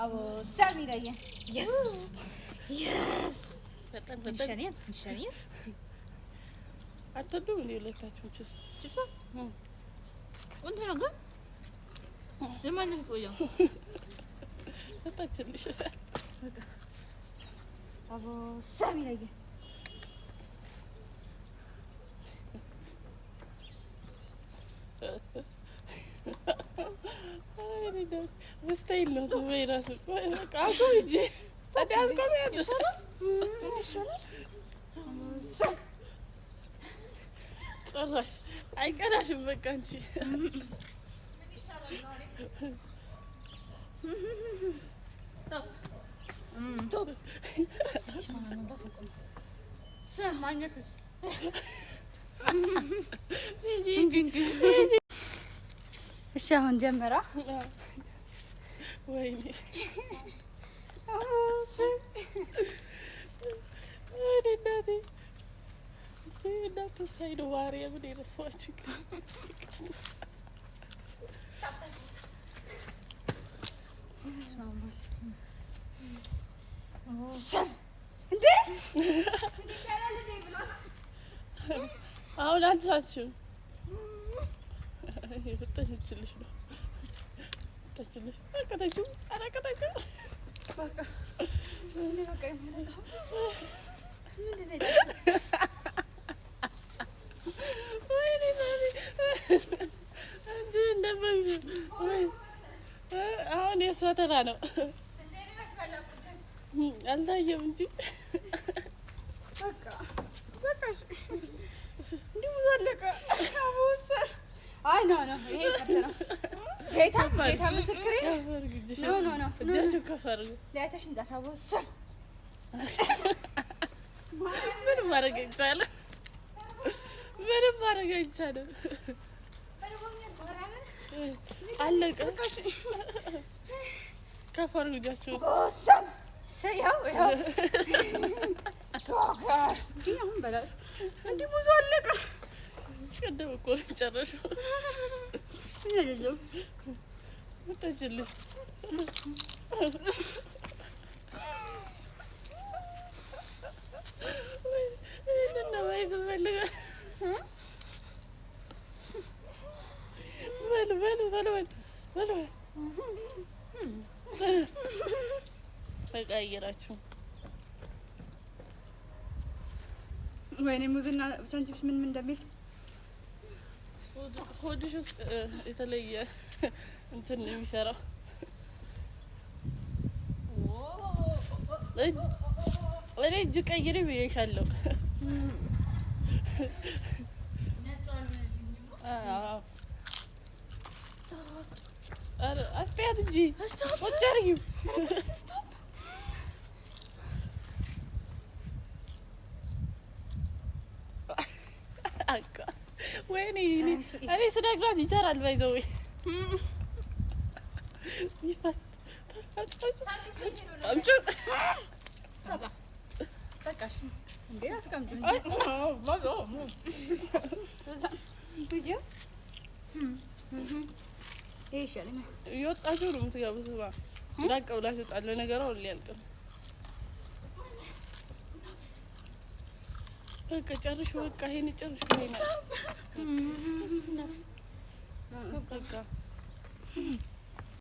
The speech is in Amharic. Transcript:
አቦ ሳሚ ላይ። Yes. በጣም በጣም። ይሻለኛል፣ ይሻለኛል። አትወዱም እንዴ ሁለታችሁም ችፕስ? ችፕስ ቆንጆ ነው ግን የማንም ቆየው። ጠጣችልሽ። አቦ ሳሚ ላይ። አይ እኔ ደግሞ በ style ነው ትበይ እራሱ። ቆይ በቃ አቁም እንጂ ታዲያ አስቆሚያት። ይሻላል። ጭራሽ አይቀናሽም። በቃ አንቺ Stop. Stop. ማኘክስ። ሂጂ። እሺ አሁን ጀመራ። ወይኔ ወይኔ እናቴ እንዴ እናንተ ሳይድ ማርያምን የረሳኋችሁ። ይቅርታ። እንዴ። አሁን አልሳትሽም። ወጣችልሽ ነው ወጣችልሽ። አቀተችው ኧረ አቀተችው። በቃ በቃ ምንድን ነው? ወይኔ እናቴ እንጂ እንደበፊቱ ወይ አሁን የእሷ ተራ ነው። አልታየም እንጂ። በቃ በቃ እንዲህ ብዙ አለቀ። አቦሰር አይ no no ይሄ ይቅርታ ነው። ጌታ ጌታ ምስክሬ። ከፍ አድርጊ እጅሽን። No no no. እጃችሁን ከፍ አድርጉ። ላይተሽ እንጣሽ አቦሰር። ምንም ማድረግ አይቻልም። ምንም ማድረግ አይቻልም። አለቀ። ከፍ አድርጉ እጃችሁን። አቦሰር ይኸው ይኸው እንዲህ አሁን በላ እንዲህ ብዙ አለቀ። ቅድም እኮ ነው የጨረሽው። ምን አይደለም። ወጣችልሽ። ይህንን ነው ማየት የምፈልገው። በሉ በሉ በሉ በሉ በሉ በሉ በቃ አየራችሁ። ወይኔ ሙዝና ሳንቺፕስ ምን ምን እንደሚል። ሆድሽ ውስጥ የተለየ እንትን ነው የሚሰራው። እኔ እጅ ቀይሪ ብዬሻለሁ። አዎ። ኧረ አስቢያት እንጂ ቁጭ አድርጊው። Stop. አቃ ወይኔ እኔ ስነግራት ይሰራል። By the way ይፋት አምጪው። በቃሽ እንዴ አስቀምጪ። አይ፣ እንጂ ይሄ ይሻለኛል። እየወጣችሁ ነው የምትገቡት። ስማ ራቅ ብላችሁ ጣል። ለነገሩ አሁን ሊያልቅ ነው። በቃ ጨርሽ። በቃ ይሄን ጨርሽ። ይሄን በቃ።